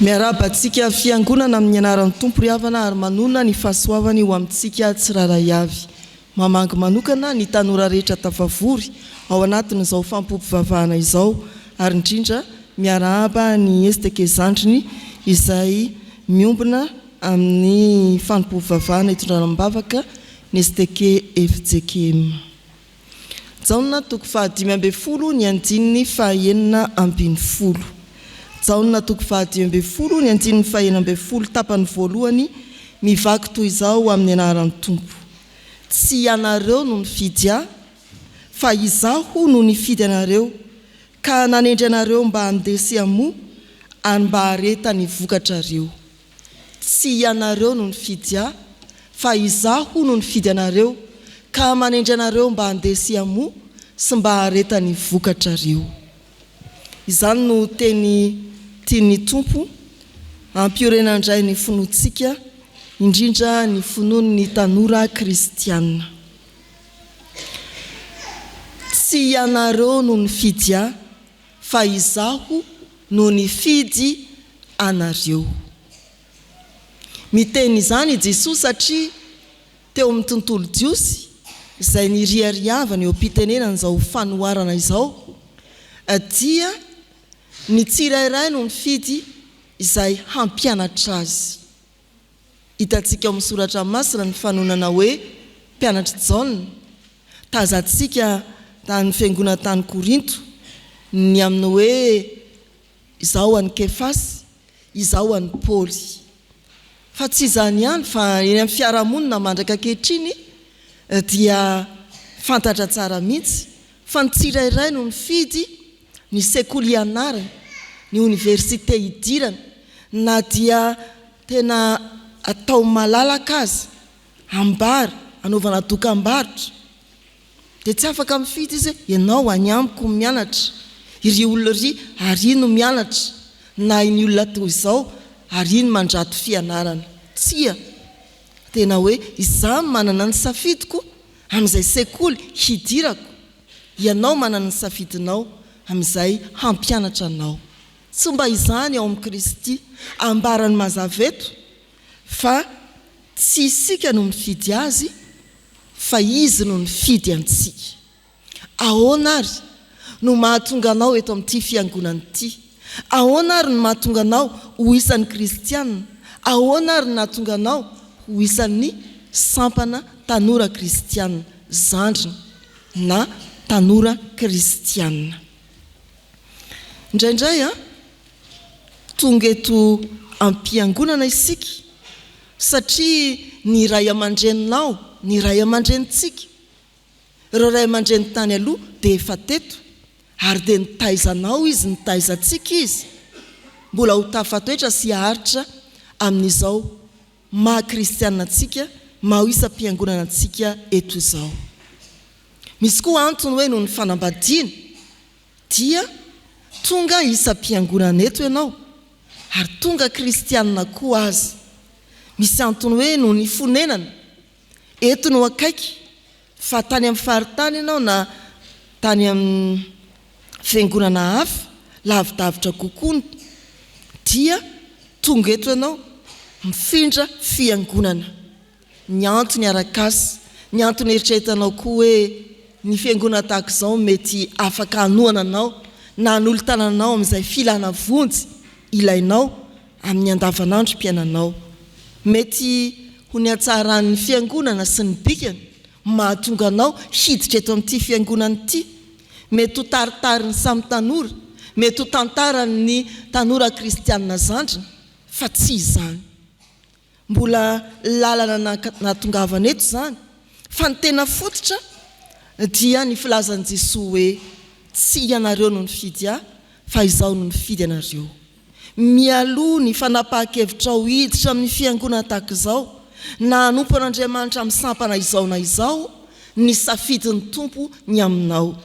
Miarahaba antsika Fiangonana amin'ny anaran'ny Tompo ry havana ary manonona ny fahasoavany ho amintsika tsirairay avy. Mamangy manokana ny tanora rehetra tafavory ao anatin'izao fampiompivavahana izao ary indrindra miarahaba ny STK zandriny izay miombona amin'ny fanompoam-pivavahana itondrana am-bavaka ny STK fjkm. Jaona toko fahadimy ambin'ny folo ny andininy faha-16. Jaona toko fahadimy ambin'ny folo ny andininy faha-16 tapany voalohany mivaky toy izao amin'ny anaran'ny Tompo. Tsy ianareo no nifidy ahy, fa izaho no nifidy anareo, ka nanendry anareo mba handeha sy hamoa ary mba hahareta ny vokatrareo. Tsy ianareo no nifidy ahy, fa Izaho no nifidy anareo, ka manendry anareo mba handeha sy hamoa sy mba hahareta ny vokatrareo. Izany no teny tian'ny Tompo hampiorenana indray ny finoantsika, indrindra ny finoan'ny tanora kristiana. Tsy ianareo no nifidy ahy, fa Izaho no nifidy anareo. Miteny izany i Jesoa satria teo amin'ny tontolo jiosy, izay niriariavany eo am-pitenenana izao fanoharana izao, dia ny tsirairay no nifidy izay hampianatra azy. Hitantsika ao amin'ny Soratra Masina ny fanonana hoe mpianatr'i Jaona. Tazantsika tany fiangonana tany Korinto ny amin'ny hoe izaho an'i Kefasy, izaho an'i Paoly. Fa tsy izany ihany fa eny amin'ny fiarahamonina mandraka ankehitriny dia fantatra tsara mihitsy fa ny tsirairay no mifidy ny sekoly hianarany, ny oniversite hidirany, na dia tena atao malalaka aza, ambara, anaovana dokam-barotra, dia tsy afaka mifidy izy hoe ianao any amiko mianatra, iry olona iry ary no mianatra, na iny olona toy izao ary iny mandrato fianarana. Tsia, tena hoe izaho manana ny safidiko amin'izay sekoly hidirako, Ianao manana ny safidinao amin'izay hampianatra anao. Tsy mba izany ao amin'i Kristy. Ambarany mazava eto fa tsy isika no mifidy Azy fa Izy no nifidy antsika. Ahoana ary no mahatonga anao eto amin'ity fiangonana ity? Ahoana ary no mahatonga anao ho isan'ny kristiana? Ahoana ary no nahatonga anao ho isan'ny sampana tanora kristiana zandriny na tanora kristiana? Indraindray an, tonga eto am-piangonana isika satria ny ray aman-dreninao, ny ray aman-drenintsika, Ireo ray aman-dreny tany aloha dia efa teto ary dia nitaiza anao izy, nitaiza antsika izy mbola ho tafatoetra sy haharitra amin'izao maha kristiana antsika, maha ho isam-piangonana antsika eto izao. Misy koa antony hoe noho ny fanambadiana dia tonga isam-piangonana eto ianao ary tonga kristiana koa aza. Misy antony hoe noho ny fonenana Eto no akaiky fa tany amin'ny faritany ianao na tany amin'ny fiangonana hafa lavidavitra kokoa dia tonga eto ianao mifindra fiangonana. Ny antony arak'asa, ny antony eritreretanao koa hoe ny fiangonana tahaka izao mety afaka hanohana anao na hanolo-tanana anao amin'izay filana vonjy ilainao amin'ny andavanandrom-piainanao. Mety ho ny hatsaran'ny fiangonana sy ny bikany mahatonga anao hiditra eto amin'ity fiangonana ity. Mety ho taritarin'ny samy tanora, mety ho tantaran'ny tanora kristianina zandriny, fa tsy izany. Mbola lalana nahatongavana eto izany, fa ny tena fototra dia ny filazan'i Jesoa hoe, Tsy ianareo no nifidy Ahy, fa Izaho no nifidy anareo. Mialoha ny fanapahan-kevitrao hiditra amin'ny fiangonana tahaka izao, na hanompo an'Andriamanitra amin'ny sampana izao na izao, ny safidin'ny Tompo ny aminao.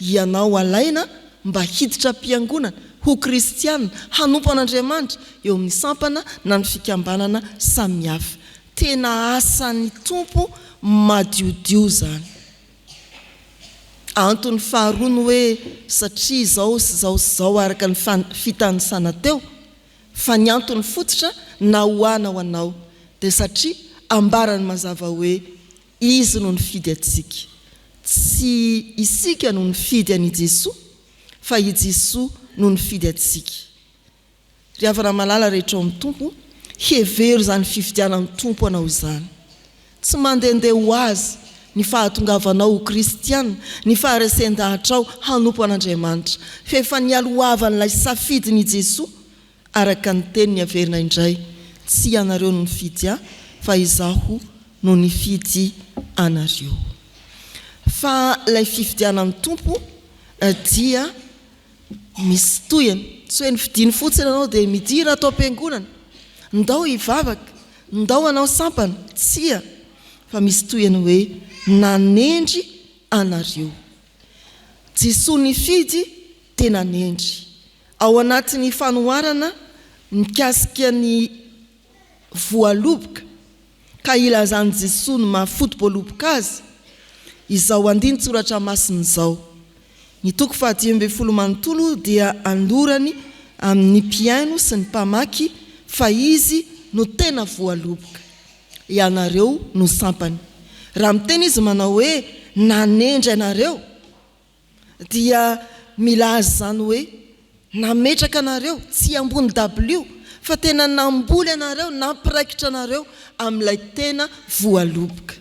Ianao alaina mba hiditra am-piangonana, ho kristiana, hanompo an'Andriamanitra eo amin'ny sampana na ny fikambanana samihafa. Tena asan'ny Tompo madiodio izany. Antony faharoa ny hoe satria izao sy izao sy izao araka ny fitanisana teo. Fa ny antony fototra na ho ahy na ho anao dia satria ambarany mazava hoe Izy no nifidy antsika. Tsy isika no nifidy an' i Jesoa fa i Jesoa no nifidy antsika. Ry havana malala rehetra ao amin'ny Tompo, hevero izany fifidianan'ny Tompo anao izany. Tsy mandehandeha ho azy ny fahatongavanao ho kristiana, ny faharesen-dahatrao hanompo an'Andriamanitra, fa efa nialohavan'ilay safidin' i Jesoa, araka ny teniny averina indray, Tsy ianareo no nifidy ahy, fa izaho no nifidy anareo. Fa ilay fifidianan'ny Tompo dia misy tohiny. Tsy hoe nifidiny fotsiny ianao dia midira ato am-piangonana, ndao hivavaka, ndao hanao sampana. Tsia, fa misy tohiny hoe nanendry anareo. Jesoa nifidy dia nanendry. Ao anatin'ny fanoharana mikasika ny voaloboka ka ilazan'i Jesoa ny maha foto-boaloboka azy, izao andinin-tsoratra masina izao. Ny toko faha-15 manontolo dia anolorany amin'ny mpihaino sy ny mpamaky fa izy no tena voaloboka. Ianareo no sampany. Raha miteny izy manao hoe nanendry anareo, dia milaza izany hoe nametraka anareo, tsy ambony dabilio, fa tena namboly anareo, nampiraikitra anareo amin'ilay tena voaloboka.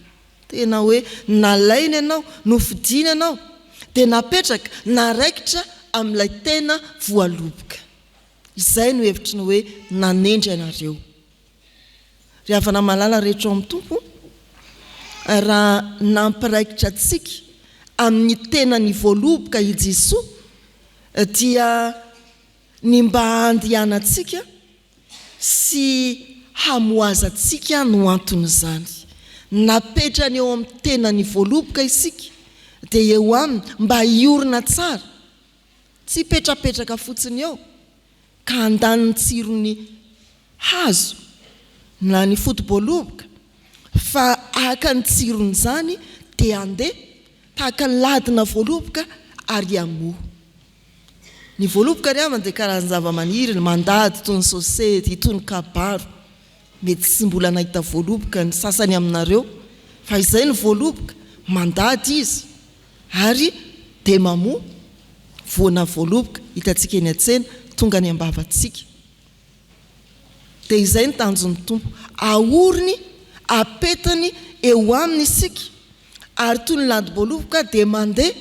Tena hoe nalaina ianao, nofidina ianao, dia napetraka, naraikitra amin'ilay tena voaloboka. Izay no hevitry ny hoe nanendry anareo. Ry havana malala rehetra ao amin'ny Tompo, raha nampiraikitra antsika amin'ny tenany voaloboka i Jesoa, dia ny mba handehanantsika sy hamohazantsika no anton'izany. Napetrany eo amin'ny tenany voaloboka isika, dia eo aminy mba hiorina tsara, tsy hipetrapetraka fotsiny eo, ka handany ny tsiron'ny hazo na ny foto-boaloboka, fa haka ny tsiron'izany dia handeha tahaka ny ladina voaloboka ary hamoa. Ny voaloboka ry havana dia karazan-javamaniry mandady toy ny sosety, toy ny kabaro. Mety tsy mbola nahita voaloboka ny sasany aminareo, fa izay ny voaloboka, mandady izy. Ary dia mamoa voana voaloboka hitantsika eny an-tsena tonga any am-bavantsika. Dia izay ny tanjon'ny Tompo. Ahoriny, apetany eo aminy isika, ary toy ny landim-boaloboka dia mandeha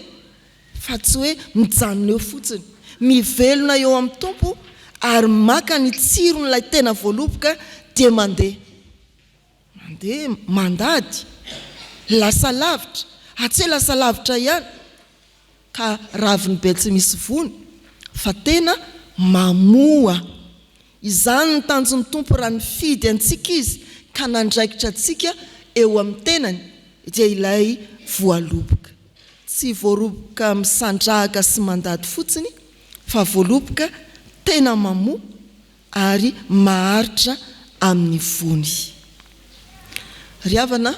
fa tsy hoe mijanona eo fotsiny. Mivelona eo amin'ny Tompo ary maka ny tsiron'ilay tena voaloboka dia mandeha. Mandeha mandady, lasa lavitra, ary tsy hoe lasa lavitra ihany ka raviny be tsy misy voany fa tena mamoa. Izany ny tanjon'ny Tompo raha nifidy antsika Izy ka nandraikitra antsika eo amin'ny tenany dia ilay voaloboka. Tsy voaloboka misandrahaka sy mandady fotsiny fa voaloboka tena mamoa ary maharitra amin'ny fony. Ry havana,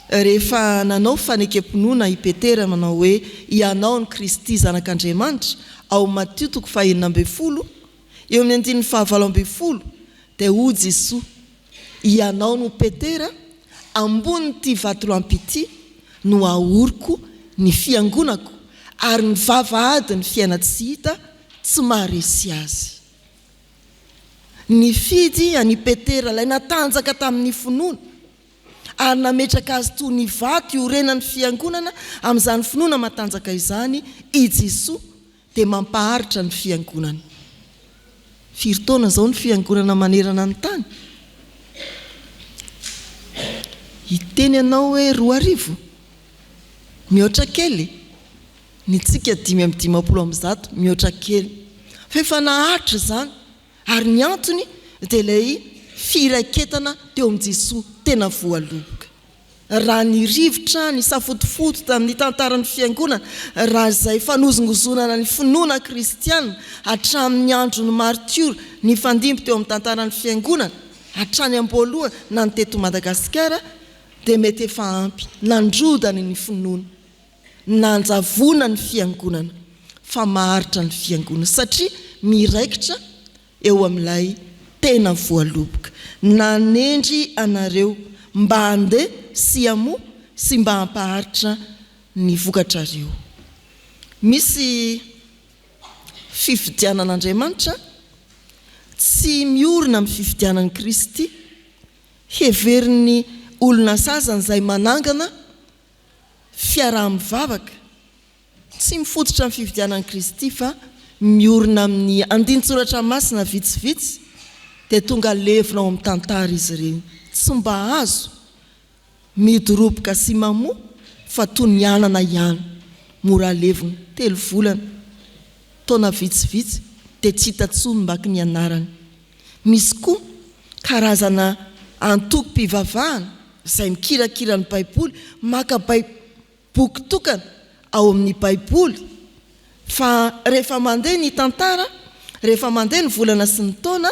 rehefa nanao fanekem-pinoana i Petera manao hoe, Ianao no Kristy Zanak'Andriamanitra, ao Matio toko faha-16, eo amin'ny andininy faha-18, dia hoy Jesoa, Ianao no Petera, ambonin'ity vatolampy ity no ahoriko ny fiangonako, ary ny vavahadin'ny fiainan-tsy hita tsy maharesy azy. Nifidy an' i Petera, ilay natanjaka tamin' ny finoana, ary nametraka azy toy ny vato iorenan' ny fiangonana amin' izany finoana matanjaka izany i Jesoa, dia mampaharitra ny fiangonana. Firy taona izao ny fiangonana manerana ny tany? Hiteny ianao hoe 2000? Mihoatra kely? Ny tsika 155 mihoatra kely. Fa efa naharitra izany ary ny antony dia ilay firaiketana teo amin'i Jesoa tena voaloboka. Raha ny rivotra nisafotofoto tamin'ny tantaran'ny Fiangonana, raha izay fanozongozonana ny finoana kristiana hatramin'ny andron'ny martiora nifandimby teo amin'ny tantaran'ny Fiangonana hatrany am-boalohany na ny teto Madagasikara dia mety efa ampy nandrodana ny finoana. Nanjavona ny fiangonana fa maharitra ny fiangonana satria miraikitra eo amin'ilay tena voaloboka. Nanendry anareo mba handeha sy hamoa sy mba hampaharitra ny vokatrareo. Misy fifidianan'Andriamanitra tsy miorina amin'ny fifidianan'i Kristy, heverin'ny olona sasany izay manangana fiaraha-mivavaka tsy mifototra amin'ny fifidianan'i Kristy fa miorina amin'ny andinin-tsoratra masina vitsivitsy dia tonga levona ao amin'ny tantara izy ireny. Tsy mba azo Midoroboka sy mamoa fa toy ny anana ihany, mora levona, telo volana, taona vitsivitsy dia tsy hita tsony mbaky ny anarany. Misy koa karazana antokom-pivavahana izay mikirakira ny baiboly, maka bai. Boky tokana ao amin'ny Baiboly fa rehefa mandeha ny tantara, rehefa mandeha ny volana sy ny taona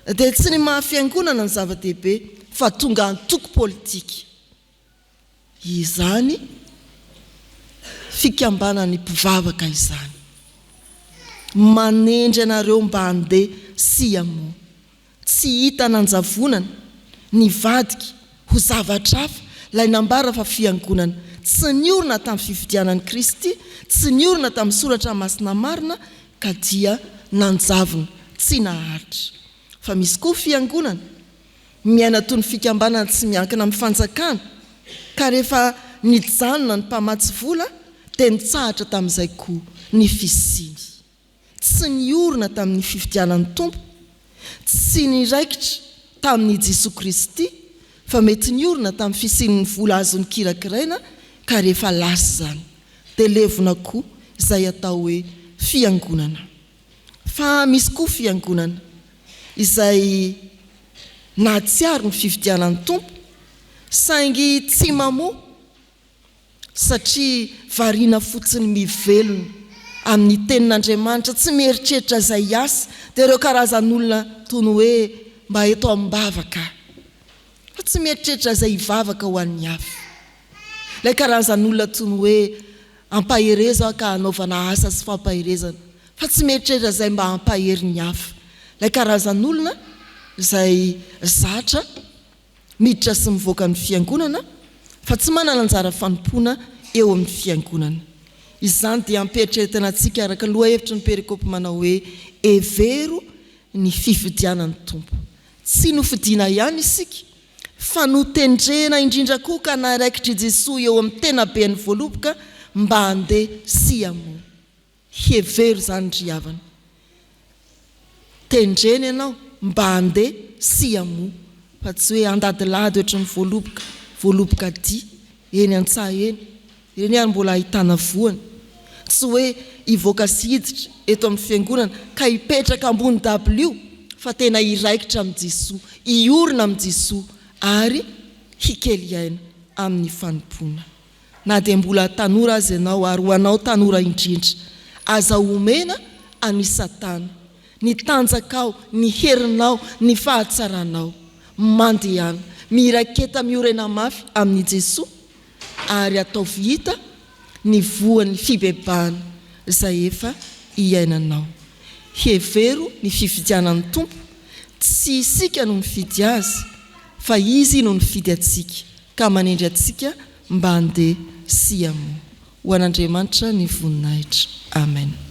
dia tsy ny maha fiangonana no zava-dehibe fa tonga antoko politika izany fikambanan'ny mpivavaka izany. Manendry anareo mba handeha sy hamoa. Tsy hita nanjavonana, nivadika ho zavatra hafa ilay nambara fa fiangonana. Tsy niorina tamin'ny fifidianan'i Kristy, tsy niorina tamin'ny Soratra Masina marina ka dia nanjavona, tsy naharitra. Fa misy koa fiangonana miaina toy ny fikambanana tsy miankina amin'ny fanjakana ka rehefa nijanona ny mpamatsy vola dia nitsahatra tamin'izay koa ny fisiany. tsy niorina tamin'ny fifidianan'ny Tompo, tsy niraikitra tamin'i Jesoa Kristy fa mety niorina tamin'ny fisian'ny vola azo nikirakiraina ka rehefa lasa izany dia levona koa izay atao hoe fiangonana. Fa misy koa fiangonana izay nahatsiaro ny fifidianan'ny Tompo saingy tsy mamoa satria variana fotsiny mivelona amin'ny tenin'Andriamanitra, tsy mieritreritra izay hiasa, dia ireo karazan'olona toy ny hoe mba eto am-bavaka fa tsy mieritreritra izay hivavaka ho an'ny hafa. Ilay karazan'olona toy ny hoe ampaherezo aho ka hanaovana asa sy fampaherezana fa tsy mieritreritra izay mba hampahery ny hafa. Ilay karazan'olona izay zatra miditra sy mivoaka ny Fiangonana fa tsy manana anjara fanompoana eo amin'ny Fiangonana. Izany dia ampiheritreretana antsika araka ny lohahevitry ny perikopy manao hoe Hevero ny fifidianan'ny Tompo. Tsy nofidiana ihany isika fa notendrena indrindra koa ka naraikitr'i Jesoa eo amin'ny tenaben'ny voaloboka mba handeha sy hamoa. Hevero izany ry havana. Tendrena ianao mba handeha sy hamoa fa tsy hoe handadilady ohatry ny voaloboka, voaloboka dia eny an-tsaha eny, ireny ary mbola ahitana voany. Tsy hoe hivoaka sy hiditra eto amin'ny fiangonana ka hipetraka ambony dabilio fa tena hiraikitra amin'i Jesoa, hiorina amin'i Jesoa ary hikely aina amin'ny fanompoana. Na dia mbola tanora aza ianao, ary ho anao tanora indrindra, aza omena an' i Satana ny tanjakao, ny herinao, ny fahatsaranao. Mandehana, miraketa miorena mafy amin' i Jesoa, ary ataovy hita ny voan' ny fibebahana izay efa iainanao. Hevero ny fifidianan' ny Tompo, tsy isika no mifidy Azy, fa Izy no nifidy antsika. Ka manendry antsika mba handeha sy hamoa. Ho an'Andriamanitra ny voninahitra. Amen.